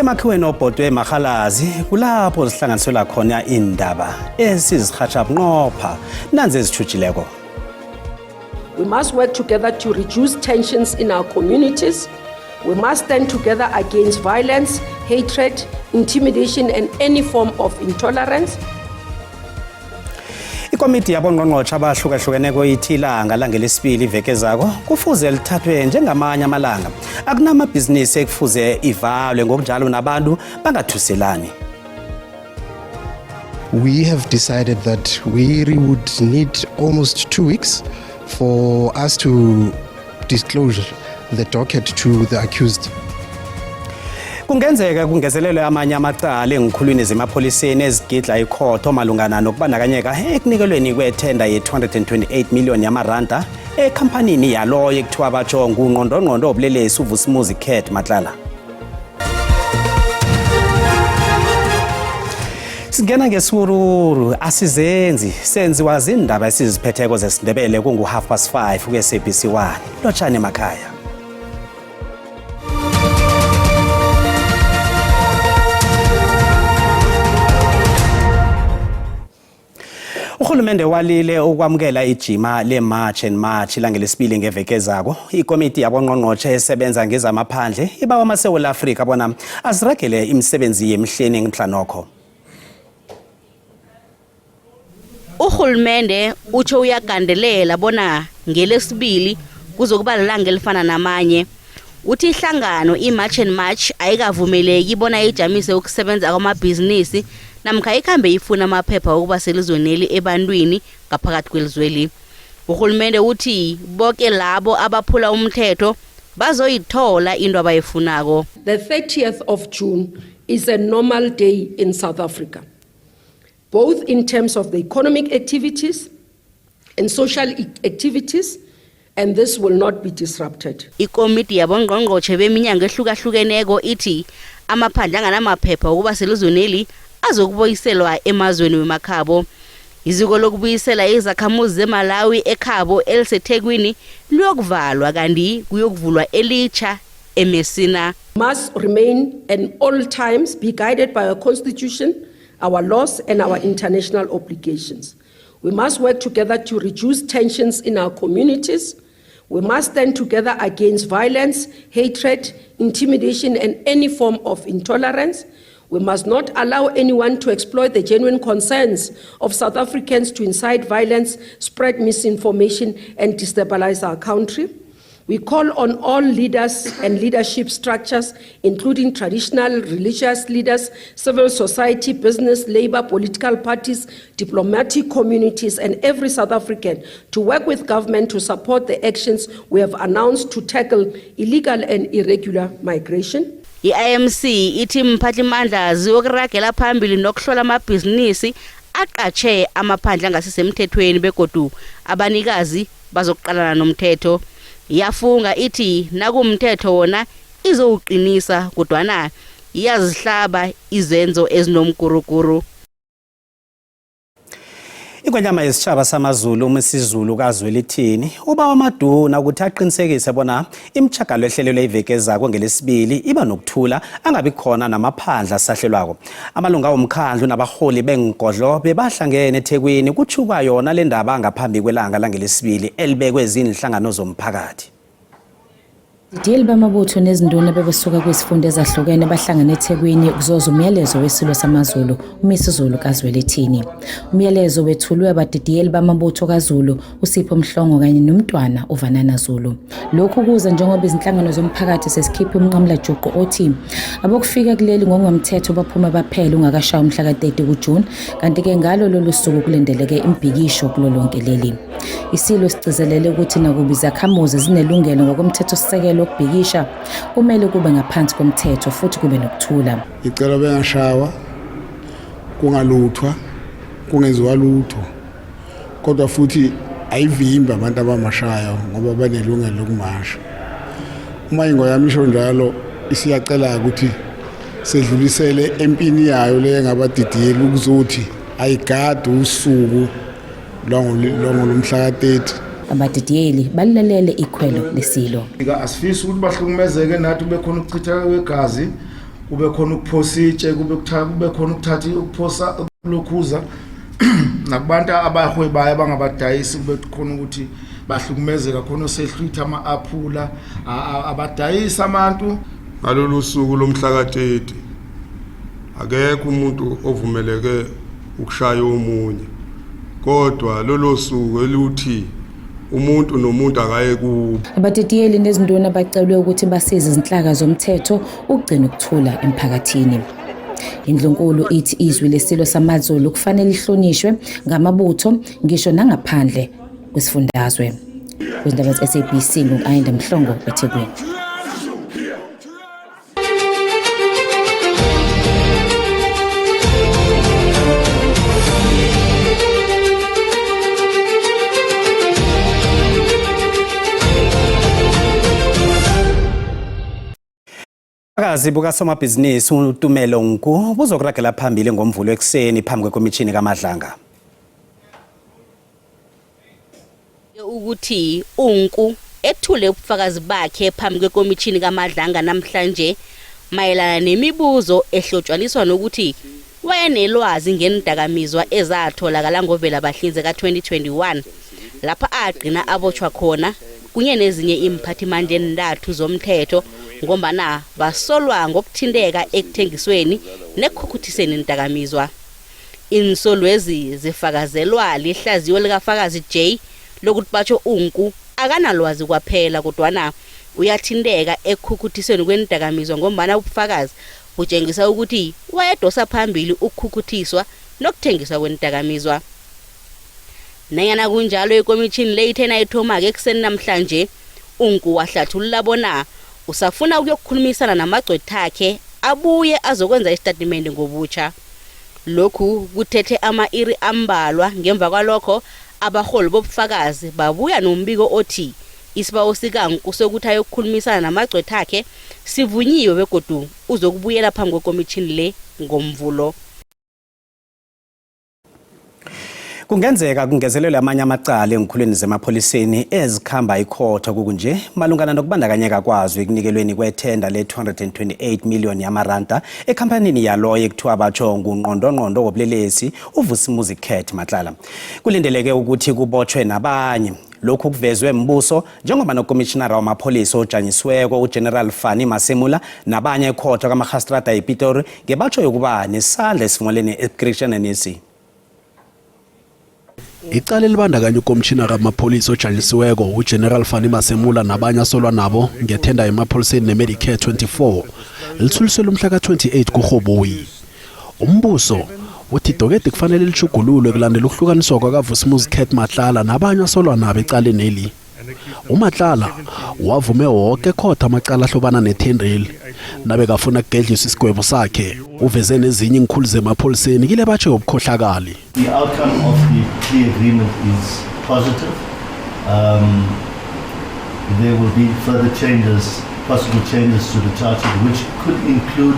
Kusemakhiweni obhodwe eMarhalazi kulapho zihlanganiselwa khona iindaba esizirhatjha bunqopha nanzi ezitjhujileko. We must work together to reduce tensions in our communities. We must stand together against violence, hatred, intimidation and any form of intolerance. Ikomiti yabongqongqotjhe abahlukahlukeneko ithi ilanga langelesibili iveke ezako kufuze lithathwe njengamanye amalanga. Akunamabhizinisi ekufuze ivalwe ngokunjalo nabantu bangathuselani. We have decided that we would need almost 2 weeks for us to disclose the docket to the accused. Kungenzeka kungezelelwe amanye amacala engikhulwini zemapholiseni ezigidla ikhotho malungana nokubandakanyeka ekunikelweni kwethenda ye-228 million yamaranda ekhampanini yaloyo ekuthiwa batsho ngungqondongqondo wobulelesi uVusimuzi Cat Matlala. Singena ngesiwuruwuru asizenzi senziwa zindaba esiziphetheko zesiNdebele kungu-5:30 ku-SABC 1. Lotjhani emakhaya. Urhulumende walile ukwamukela ijima le-March and March langelesibili ngeveke ezako. Ikomiti yabongqongqotjhe esebenza ngezamaphandle ibawa amaSewula Afrika bona aziragele imisebenzi yemihleni mhlanokho. Urhulumende utsho uyagandelela bona ngelesibili kuzokuba lilanga elifana namanye. Uthi ihlangano i-March and March ayikavumeleki bona ijamise ukusebenza kwamabhizinisi namkha ikhambe ifuna amaphepha wokuba selizweneli ebantwini ngaphakathi kwelizweli. Urhulumende uthi boke labo abaphula umthetho bazoyithola into abayifunako. The 30th of June is a normal day in South Africa, both in terms of the economic activities and social activities, and this will not be disrupted. Ikomiti yabongqongqotjhe beminyango ehlukahlukeneko ithi amaphandle anganamaphepha wokuba selizweneli azokubuyiselwa emazweni wemakhabo. Iziko lokubuyisela izakhamuzi zeMalawi ekhabo eliseThekwini liyokuvalwa kanti kuyokuvulwa elitjha eMessina. Must remain and all times be guided by our constitution, our laws and our international obligations. We must work together to reduce tensions in our communities. We must stand together against violence, hatred, intimidation and any form of intolerance. We must not allow anyone to exploit the genuine concerns of South Africans to incite violence, spread misinformation and destabilize our country. We call on all leaders and leadership structures, including traditional religious leaders, civil society, business, labor, political parties, diplomatic communities, and every South African to work with government to support the actions we have announced to tackle illegal and irregular migration. I-IMC ithi mphathimandla ziyokuragela phambili nokuhlola amabhizinisi aqatjhe amaphandle angasisemthethweni begodu abanikazi bazokuqalana nomthetho. Iyafunga ithi nakumthetho wona izowuqinisa kodwana iyazihlaba izenzo ezinomguruguru. Ingwenyama yesitjhaba samaZulu uMisizulu kaZwelithini ubawa amaduna ukuthi aqinisekise bona imitjhagalo ehlelelwe iveke ezako ngelesibili iba nokuthula angabi khona namaphandla asahlelwako. Amalunga womkhandlu nabarholi beengodlo bebahlangene eThekwini kutjhukwa yona le ndaba ngaphambi kwelanga langelesibili elibekwe ziinhlangano zomphakathi. Didiyeli bamabutho nezinduna bebesuka kwizifunda ezahlukene bahlangene eThekwini kuzoza umyalezo weSilo samaZulu uMisuzulu kaZwelithini. Umyalezo wethulwe abadidiyeli bamabutho kaZulu uSipho Mhlongo kanye nomntwana uVanana Zulu. Lokhu kuza njengoba izinhlangano zomphakathi sesikhiphe umnqamulajuqu othi abokufika kuleli ngokungemthetho baphuma baphele ungakashayi umhla ka-30 kuJuni kanti-ke ngalo lolu suku kulindeleke imibhikisho kulo lonke leli. Isilo sigcizelele ukuthi nakuba izakhamuzi zinelungelo ngokomthethosisekelo okubhikisha, kumele kube ngaphansi komthetho futhi kube nokuthula. Ngicela bengashawa, kungaluthwa, kungenziwa lutho. Kodwa futhi ayivimbi abantu abamashayo ngoba banelungelo lokumasha. Uma ingoyami isho njalo isiyacela ukuthi sedlulisele empini yayo le engabadidiyeli ukuzothi ayigadi usuku lwangolomhla ka-30. Abadidiyeli balilalele ikhwelo lesilo. Asifisi ukuthi bahlukumezeke nathi kube khona ukuchitheka kwegazi. Kube khona ukuphosa itshe, kube kube khona ukuthatha ukuphosa ukulokhuza nakubantu abahwebayo abangabadayisi, kube khona ukuthi bahlukumezeka khona osehlwitha ama-aphula abadayisi abantu. Ngalolu suku lomhla ka-30 akekho umuntu ovumeleke ukushaya omunye, kodwa lolo suku eluthi umuntu nomuntu akaye kubo. Abadidiyeli nezinduna bacelwe ukuthi basize izinhlaka zomthetho ukugcina ukuthula emphakathini. Indlunkulu ithi izwi lesilo samaZulu kufanele lihlonishwe ngamabutho ngisho nangaphandle kwesifundazwe. Kwizindaba ze-SABC ngu-Ayanda Mhlongo eThekwini. Ubufakazi bukasomabhizinisi uTumelo Nku buzokuragela phambili ngoMvulo ekuseni phambi kwekomitjhini kaMadlanga. Ukuthi uNku ethule ubufakazi bakhe phambi kwekomitjhini kaMadlanga namhlanje mayelana nemibuzo ehlotshaniswa nokuthi wayenelwazi ngeendakamizwa ezatholakala ngoVelabahlinze ka-2021 lapha agcina abotjhwa khona kunye nezinye iimphathimandla eentathu zomthetho ngombana basolwa ngokuthinteka ekuthengisweni nekukhukuthiseni iindakamizwa. Iinsolwezi zifakazelwa lihlaziyo likafakazi J lokuthi batjho uNku akanalwazi kwaphela kodwana uyathinteka ekukhukuthisweni kweendakamizwa ngombana ubufakazi butjengisa ukuthi wayedosa phambili ukukhukuthiswa nokuthengiswa kweendakamizwa. Nanyana kunjalo ikomitjhini le ithe nayithomako ekuseni namhlanje, uNku wahlathulula bona usafuna ukuyokukhulumisana namagcwethakhe abuye azokwenza isitatimende ngobutjha. Lokhu kuthethe ama-iri ambalwa ngemva kwalokho abarholi bobufakazi babuya nombiko othi isibawo sikaNku sokuthi ayokukhulumisana namagcwethakhe sivunyiwe begodu uzokubuyela phambi kwekomitjhini le ngoMvulo. Kungenzeka kungezelelwe amanye amacala eenkhulwini zemapholiseni ezikhamba ikhotho kukunje malungana nokubandakanyeka kwazo ekunikelweni kwethenda le-228 million yamaranda ekhampanini yaloyo ekuthiwa batsho ngungqondongqondo wobulelesi uVusimuzi Cat Matlala. Kulindeleke ukuthi kubotjhwe nabanye. Lokhu kuvezwe mbuso njengoba nokomishinara wamapholisa ojanyisiweko uGeneral Fannie Masemola nabanye ekhotho kamarhastrada ePitori ngebatsho yokuba nesandla esivumelweni ekukirishanenesi. Icala elibandakanya ukomshinara wamapholisa ojanyisiweko uGeneral Fannie Masemola nabanye asolwa nabo ngethenda emapholiseni neMedicare 24 lithuliselwe umhla ka-28 kuRhoboyi. Umbuso uthi idokede kufanele litjhugululwe kulandela ukuhlukaniswa kwakaVusimuzi Cat Matlala nabanye asolwa nabo ecaleni. UMatlala wavume woke ekhotha amacala ahlobana nethendreli nabekafuna kugedliswa isigwebo sakhe. Uveze nezinye iinkhulu zemapholiseni kile batsho yobukhohlakali. The outcome of the plea agreement is positive. There will be further changes, possible changes to the charge sheet, which could include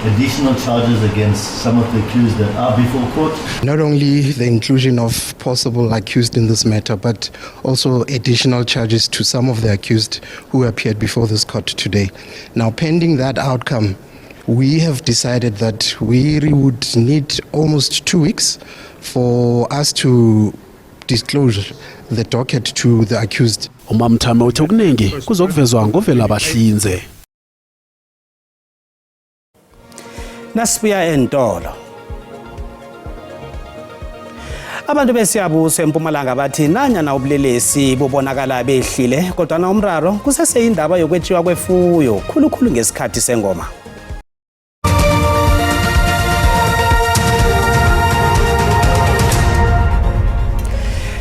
additional charges against some of the accused that are before court. Not only the inclusion of possible accused in this matter, but also additional charges to some of the accused who appeared before this court today. Now, pending that outcome, we have decided that we would need almost 2 weeks for us to disclose the docket to the accused. UMamthame uthi okuningi kuzokuvezwa ngovela bahlinze. Nasibuya entolo. Abantu besiyabuso eMpumalanga bathi nanyana ubulelesi bubonakala behlile kodwana umraro kuseseyindaba yokwetjiwa kwefuyo khulukhulu ngesikhathi sengoma.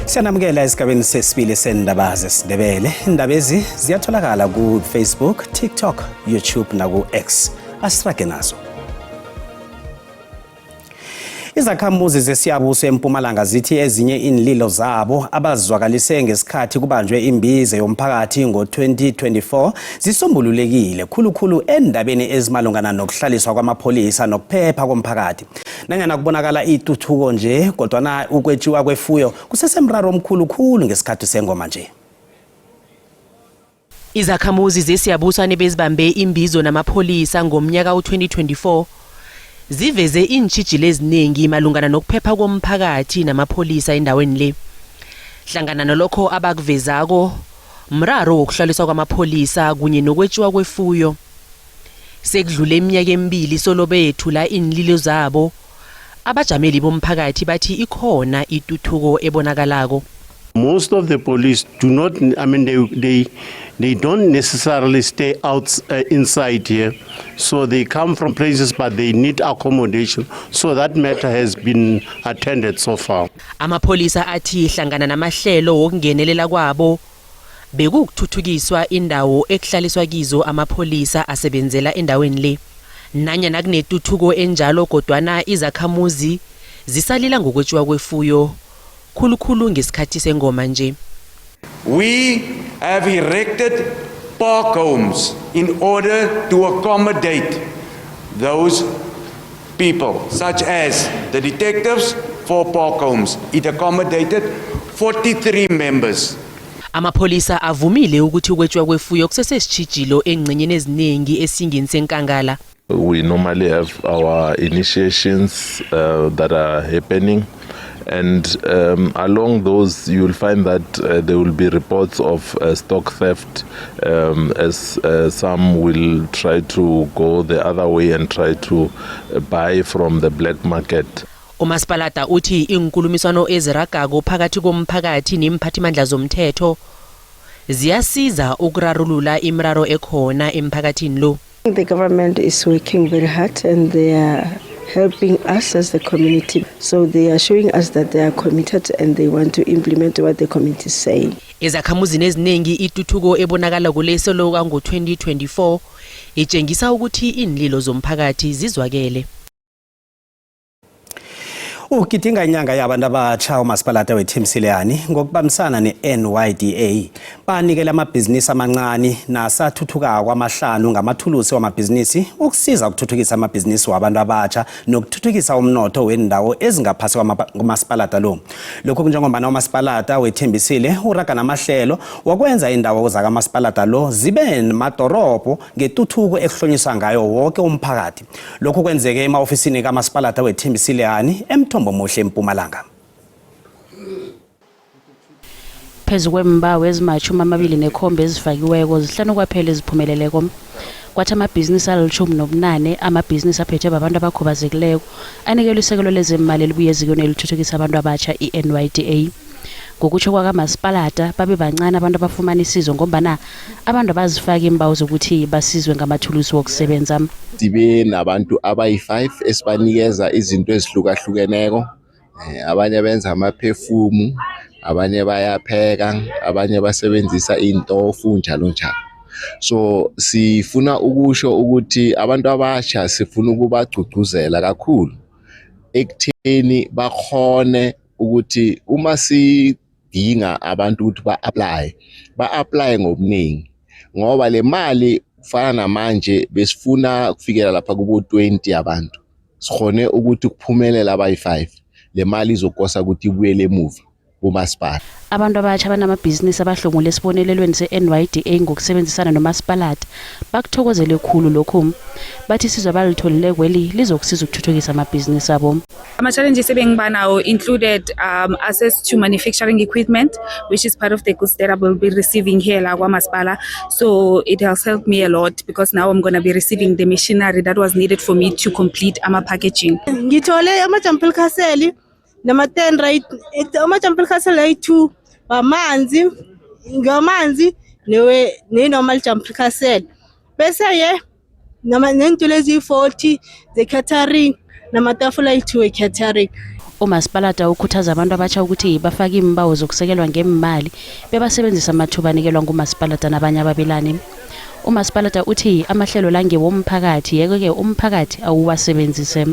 Siyanamukela esigabeni sesibili sendaba zesiNdebele. Indaba ezi ziyatholakala ku-Facebook, TikTok, YouTube naku-X. Asirage nazo. Izakhamuzi zesiyabuso eMpumalanga zithi ezinye iinlilo zabo abazizwakalise ngesikhathi kubanjwe imbizo yomphakathi ngo-2024 zisombululekile khulukhulu endabeni ezimalungana nokuhlaliswa kwamapholisa nokuphepha komphakathi. Nanyana kubonakala ituthuko nje kodwana ukwetjiwa kwefuyo kusesemraro omkhulu khulu ngesikhathi sengoma nje. Izakhamuzi zeSiyabuswa nebezibambe imbizo namapholisa ngomnyaka u-2024 ziveze iintjhijilo ezinengi malungana nokuphepha komphakathi namapholisa endaweni le. Hlangana nalokho abakuvezako mraro wokuhlaliswa kwamapholisa kunye nokwetjiwa kwefuyo. Sekudlule iminyaka emibili solo beyethula iinlilo zabo, abajameli bomphakathi bathi ikhona ituthuko ebonakalako. Most of the police do not, I mean, they don't necessarily stay out inside here. So they come from places, but they need accommodation. So that matter has been attended so far. Amapholisa athi hlangana namahlelo wokungenelela kwabo bekukuthuthukiswa indawo ekuhlaliswa kizo amapholisa asebenzela endaweni le. Nanyana kunetuthuko enjalo kodwana izakhamuzi zisalila ngokwetjiwa kwefuyo khulukhulu ngesikhathi sengoma nje. We have erected park homes in order to accommodate those people, such as the detectives for park homes. It accommodated 43 members. Amapholisa avumile ukuthi ukwetjiwa kwefuyo kusesesitjhijilo engcenyeni eziningi esingeni senkangala. We normally have our initiations that are happening, and along those you will find that there will be reports of stock theft, as some will try to go the other way and try to buy from the black market. Umasipalata uthi iinkulumiswano eziragako phakathi komphakathi nemphathimandla zomthetho ziyasiza ukurarulula imiraro ekhona emphakathini lo. The government is working very hard and they are helping us as the community. So they are showing us that they are committed and they want to implement what the community is saying. Ezakhamuzini eziningi ituthuko ebonakala kuleselo kango-2024 itshengisa ukuthi iinlilo zomphakathi zizwakele. Ugidinga inyanga yabantu abatsha umasipalata weThemsileyani ngokubambisana ne-NYDA banikela amabhizinisi amancane nasathuthukako amahlanu ngamathulusi wamabhizinisi ukusiza ukuthuthukisa amabhizinisi wabantu abatsha nokuthuthukisa umnotho wendawo ezingaphasi kwamasipalata lo. Lokhu kunjengombana umasipalata wethembisile uraga namahlelo wakwenza indawo zakamasipalata lo zibe madorobho ngetuthuko ekuhlonyiswa ngayo wonke umphakathi. Lokhu kwenzeke ema-ofisini kamasipalata weThembisileyani eMthombo Muhle eMpumalanga. Phezu kwembawo ezima-27 ezifakiweko, zihlanu kwaphela eziphumeleleko. Kwathi amabhizinisi ali-18, amabhizinisi aphethwe babantu abakhubazekileko, anikelwe isekelo lezemali elibuya ezikweni elithuthukisa abantu abatsha i-NYDA. Ngokutsho kwakamasipalata, babe bancane abantu abafumana isizo ngombana abantu abazifaki iimbawo zokuthi basizwe ngamathulusi wokusebenza. Sibe nabantu abayi-5 esibanikeza izinto ezihlukahlukeneko. Abanye benza amaperfume, abanye bayapheka, abanye basebenzisa iy'ntofu, njalo njalo. So sifuna ukusho ukuthi abantu abasha sifuna ukubagcugcuzela kakhulu ekutheni bakhone ukuthi uma sidinga abantu ukuthi ba-apply, ba-apply ngobuningi, ngoba le mali kufana namanje besifuna kufikela lapha kubo 20 abantu, sikhone ukuthi kuphumelela abayi-5, le mali izokosa ukuthi ibuyele emuva kumasipala. Abantu abatsha abanamabhizinisi abahlomule esibonelelweni se-NYDA ngokusebenzisana nomasipalata bakuthokozele khulu lokhu. Bathi isizo abalitholile kweli lizokusiza ukuthuthukisa amabhizinisi abo. Ama-challenges ebengiba nawo included access to manufacturing equipment, which is part of the goods that I will be receiving here la kwamasipala. So it has helped me a lot because now I'm going to be receiving the machinery that was needed for me to complete ama-packaging. Ngithole ama-jumping castle nama-10 right, ama-jumping castle ayi-2 wamanzi, ngamanzi newe ne-normal jumping castle, bese ye nama neentulo eziyi-40 ze-catering namatafula ayi-2 we-catering. Umasipalata ukhuthaza abantu abatsha ukuthi bafake iimbawo zokusekelwa ngemali bebasebenzisa amathuba anikelwa ngumasipalata nabanye ababelani. Umasipalata uthi amahlelo la ngewomphakathi, yeke-ke umphakathi awuwasebenzise.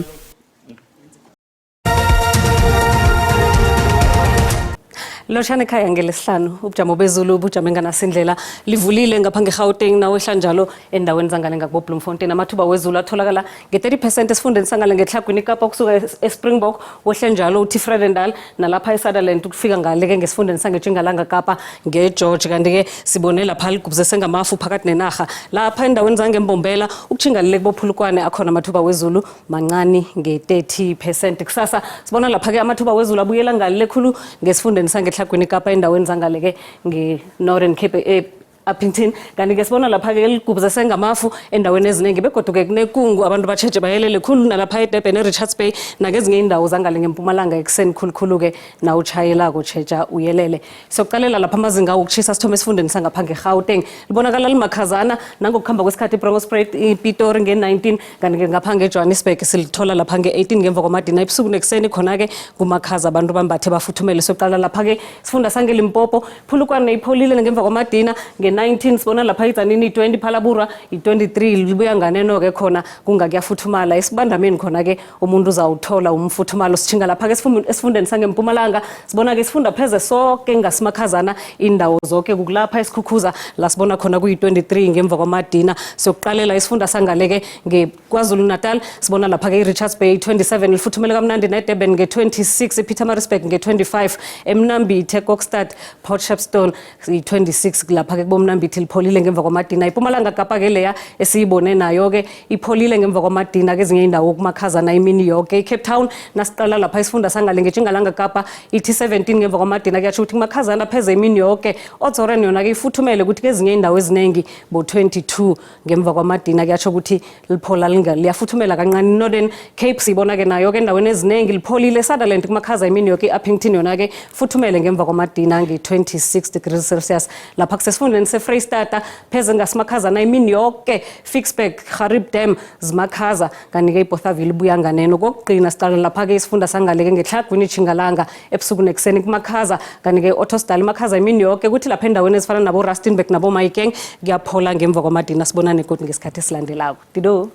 Lotjhani ekhaya ngelesihlanu ubujamo bezulu bujame nganasindlela livulile ngapha ngeGauteng nawehla njalo endaweni zangale ngakubo-Bloemfontein amathuba wezulu atholakala nge-30 percent esifundeni sangale ngetlhagwini iKapa kusuka eSpringbok wehle njalo uthi Vredendal nalapha eSutherland ukufika ngale-ke ngesifundeni sangetjingalanga Kapa ngeGeorge kanti-ke sibone lapha ligubuzese ngamafu phakathi nenarha lapha endaweni zangembombela ukutjhinga le kubophulukwane akhona amathuba wezulu mancane nge-30 percent kusasa sibona lapha-ke amathuba wezulu abuyela ngale khulu ngesifundeni sangetlhagwini Kapa endaweni zangale-ke nge-Northern Cape Upington kanti-ke sibona lapha-ke ligubuzese ngamafu endaweni eziningi begodu-ke kunekungu abantu batjheje bayelele khulu nalapha eDurban e-Richards Bay nakezinye indawo zangale ngempumalanga ekuseni khulukhulu-ke nawutshayelako tjheja uyelele sokuqalela lapha amazinga wokushisa sithome esifundeni sangapha ngeGauteng libonakala limakhazana nangokukhamba kwesikhathi iBronkhorstspruit iPitori nge-19 kanti-ke ngapha ngeJohannesburg silithola lapha nge-18 ngemva kwamadina ebusuku nekuseni khona-ke kumakhaza abantu bambathe bafuthumele sokuqala lapha-ke sifunda sangeLimpopo Phulukwane ipholile ngemva kwamadina nge-19 sibona lapha iTzaneen i-20 Phalaborwa i-23 libuya nganeno-ke khona kungakuyafuthumala esibandameni khona-ke umuntu uzawuthola umfuthumalo sitjhinga lapha-ke esifundeni sangempumalanga sibona-ke isifunda pheze soke ngasimakhazana indawo zonke kukulapha esikhukhuza la sibona khona kuyi-23 ngemva kwamadina siyokuqalela isifunda sangale-ke ngeKwaZulu Natal sibona lapha-ke i-Richards Bay 27 lifuthumele kamnandi neDurban nge-26 iPietermaritzburg nge-25 eMnambithi eKokstad Port Shepstone i-26 lapha-ke kubomnambithi lipholile ngemva kwamadina iPumalanga Kapa-ke leya esiyibone nayo-ke ipholile ngemva kwamadina kezinye indawo kumakhazana imini yoke iCape Town nasiqala lapha isifunda sangale ngetjingalanga Kapa ithi 17 ngemva kwamadina kuyasho ukuthi kumakhazana pheze imini yoke Oudtshoorn yona-ke ifuthumele ukuthi kezinye indawo eziningi bo-22 ngemva kwamadina kuyasho ukuthi liphola liyafuthumela kancane Northern Cape siyibona-ke nayo-ke endaweni eziningi lipholile Sutherland kumakhaza imini yoke i-Upington yona-ke futhumele ngemva kwamadina nge-26 degrees Celsius lapha kusesifundeni seFreyistata pheze ngasimakhazana imini yoke Ficksburg Gariep Dam zimakhaza kanti-ke iBothaville ibuya nganeno kokugcina siqala lapha-ke isifunda sangale-ke ngetlhagwini itjhingalanga ebusuku nekuseni kumakhaza kanti-ke i-Ottosdal imakhaza imini yoke kuthi lapha endaweni ezifana nabo-Rustenburg nabo-Mahikeng kuyaphola ngemva kwamadina sibonane godu ngesikhathi esilandelako dido.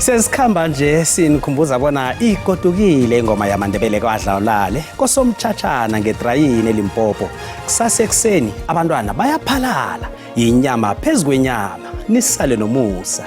Sesikhamba nje sinikhumbuza bona igodukile ingoma yamaNdebele kwadlawulale kosomtshatshana ngetrayini eLimpopo. Kusasa ekuseni abantwana bayaphalala yinyama phezu kwenyama nisale nomusa.